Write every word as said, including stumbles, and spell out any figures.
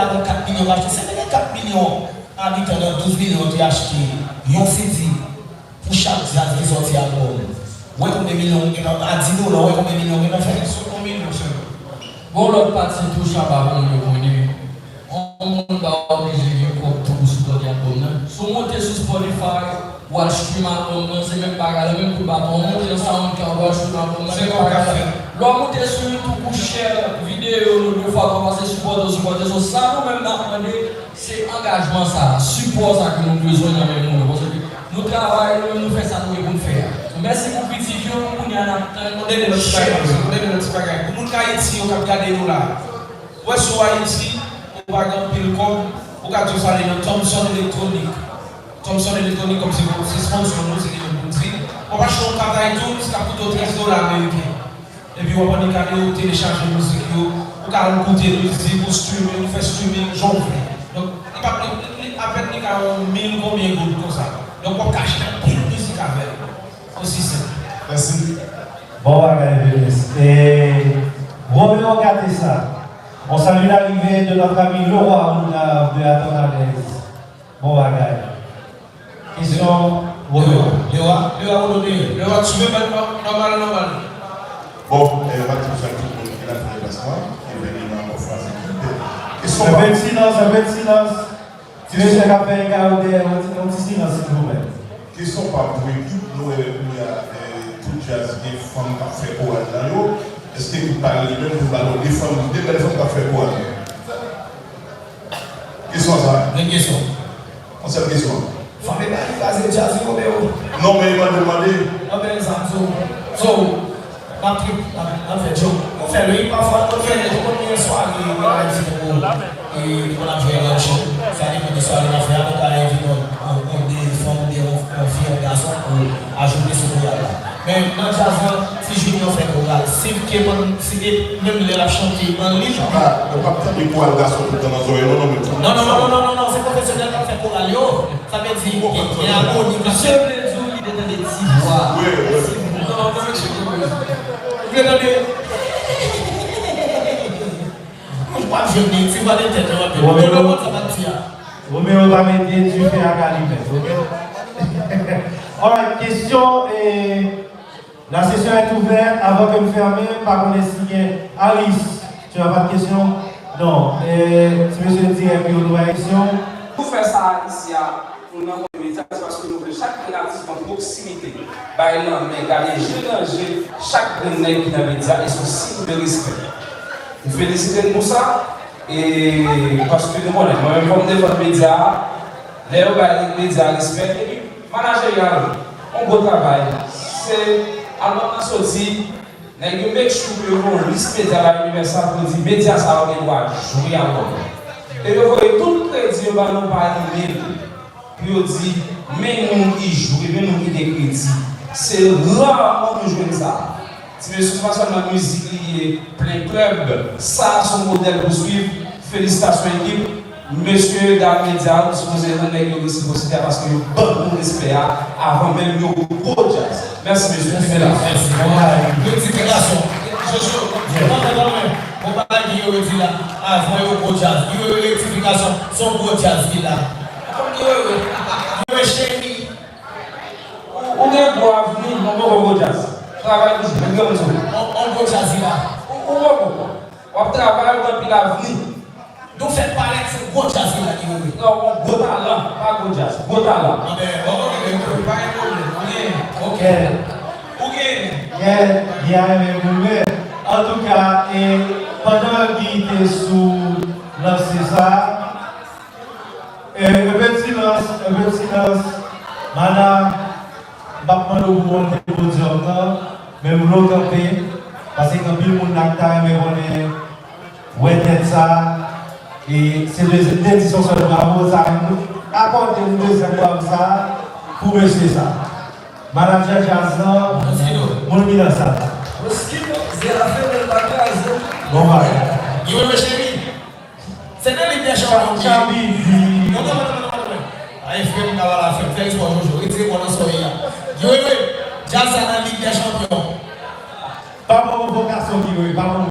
a gen kat milyon k achte, si te gen kat milyon abitan nan douz milyon te achte yon C D pou chak djaz ki sòti albòm, ou wè konbyen milyon, a di dola, ou wè konbyen milyon gentan fè? Sou yon milyon sèlman. Gon lòt pati tou, Shabba, pou moun yo konnen. Yon moun pa oblije gen kòb tou pou sipòte albòm nan. Si w moute sou Spotify, w al stream albòm nan, se menm bagay la, menm kout baton, w moute yon SoundCloud, w al stream albòm nan, se menm bagay la. Lè w moute sou YouTube, ou share videyo nou de fwa, twa fwa, se sipòte w sipòte. So, sa nou menm n ap mande, se angajman sa a, sipò sa a ke nou bezwen nan men moun yo. Paske nou travay, nou menm nou fè sa nou gen pou n fè a. So, mèsi pou kritik yo, kounye a n ap tann. Yon dènye lòt ti bagay, yon dènye lòt ti bagay. Pou moun k Ayiti yo k ap gade nou la, ou wè si w Ayiti, ou pa gen anpil kòb, ou ka di w sa ale nan Thompson Electronic. Thompson Electronic kòmsi se sponsor nou, se li menm pou n di. W ap achte yon kat iTunes k ap koute w trèz dola ameriken. Epi w ap annik ale, ou telechaje mizik yo, ou ka al koute mizik, ou streaming, ou fè streaming, jan w vle. Donk, li p ap, li, li, apèn li ka yon mil konbyen goud konsa. Donk, w ap ka achte anpil mizik avè l. Osi senp. Mèsi. Bon bagay, Venus. E, Romeo gate sa. On salue l'arrivée de notre ami Leroy Mongrav de Atanadez. Bon bagay. Kesyon, Romeo. Lewa, Lewa, Lewa, Romeo. Lewa, swive mèt nòmal, nòmal. Bon, eh, m ap di bonjou tout moun ki la nan deplasman, ki vini nan Kòfraz Ekip. Kesyon pa. Enpe de silans, enpe de silans. Ti mesye k ap fè egare dèyè, yon ti, yon ti silans, silvouplè. Kesyon pa pou ekip, nou wè kounye a, eh, tout djaz gen fanm k ap fè koral nan yo. Èske ekip pa li menm pou ba nou de fanm, de bèl fanm k ap fè koral? Kesyon sa. Menm kesyon. Yon sèl kesyon. Fanm e pa li kraze djaz wi, Romeo. Non, men mande, mande. Nan bèl zam, so, so, n ap trip, n ap, n ap fè djòb. Nou fè l, wi, pafwa, nou fè l, nou konn gen sware, gen Ayiti, tankou, e, nou konn ap jwe Rancho. Sa depann de sware n ap fè a, nou ka envite yon, yon, yon de fanm, oubyen yon, yon fi, yon gason pou ajoute sou koral la. Men nan djaz lan, ti Junior fè koral. Si l ke menm, si e menm lè l ap chante an li. Papa, ou p ap tande koral gason tout tan nan zòrèy non, non, men. Non, non, non, non, non, non, non, se pwofesyonèl k ap fè koral yo. Sa vle di, gen, gen amoni, misye vle di w li vle tande ti vwa. Wi, wi. Ti vwa. Non, non, non, mesye, wi. Ou vle tande? Ou p ap jwenn li, ti vwa de tèt yo ap jwenn. Romeo, Romeo, sa pa t di a. Romeo pa mete dife ak alimèt, ok? Alright, kesyon, eh, la session est ouverte. Avant que nou fèmen, m pa konnen si gen, Aris, tu as pas de question? Non. Eh, ti mesye dirèk yo, nou pa gen kesyon. Pou fè sa isi a, nou nan Konbit Medya, se paske nou vle chak grenn atis pran pwoksimite, bay lanmen, gade je nan je chak grenn nèg ki nan medya, e se yon siy de respè. Nou felisite n pou sa, e paske nou konnen, mwen menm kòm defann medya a, lè yo bay medya a respè, epi manajeryal, yon gwo travay. Se albòm nan soti, nèg yo make sure pou yo voye yon lis medya bay Universal pou yo di medya sa yo gen dwa jwe albòm nan. E yo voye tout kredi yo ba nou pa email pou yo di, men moun ki jwe, men moun ki gen kredi. Se raman nou jwenn sa. Ti mesye, se pa sèlman mizik li ye, plen klèb. Sa a se yon modèl pou swiv. Felisitasyon ekip. Mesye, dam medya, nou sipoze rann nèg yo resipwosite a paske yo ban nou respè a avan menm yon gwo djaz. Mèsi mesye, kenbe la. Mèsi. Bon bagay. Rektifikasyon. Jojo, pandan nan men, bon bagay ki yo di la, avan yon gwo djaz. Yo rektifikasyon, se yon gwo djaz ki la. Kòm ki yo, yo cheri. Ou, ou gen gwo avni, non, poko gwo djaz. Travay toujou, men granmoun sou. On, on gwo djaz ki la. Ou, ou poko. W ap travay, ou gen anpil avni. Nou fè parèt se gwo djaz ki la ki rele. Non, bon, gwo talan, pa gwo djaz, gwo talan. Anben, bon, ok, ok, ok, pa gen pwoblèm, ou genyen. Ok. Ou genyen. Gen, gen a renmen goumen. Antouka, e, pandan Guy te sou lanse sa, e, enpe de silans, enpe de silans. Mana, m p ap mande w pou w monte podyòm nan, men m vle w kanpe, paske gen anpil moun la ki ta renmen konnen wè tèt sa, e se de, de edisyon sèlman, bravo, sa menm, akòde nou dezyèm bravo sa pou mesye sa. Manadjè djaz lan, moun ki nan sal la. Mosquito, se la fè bèl bagay, se. Bon bagay. Yo, yo, cheri. Se nan Lig dè Chanpyon. Chabi. Non, non, non, non, non, non. Ay, frè m, kaba la, frè m, fè espò, Jojo. Retire kò nan sa w ye a. Yo, yo, yo. Djaz sa nan Lig dè Chanpyon.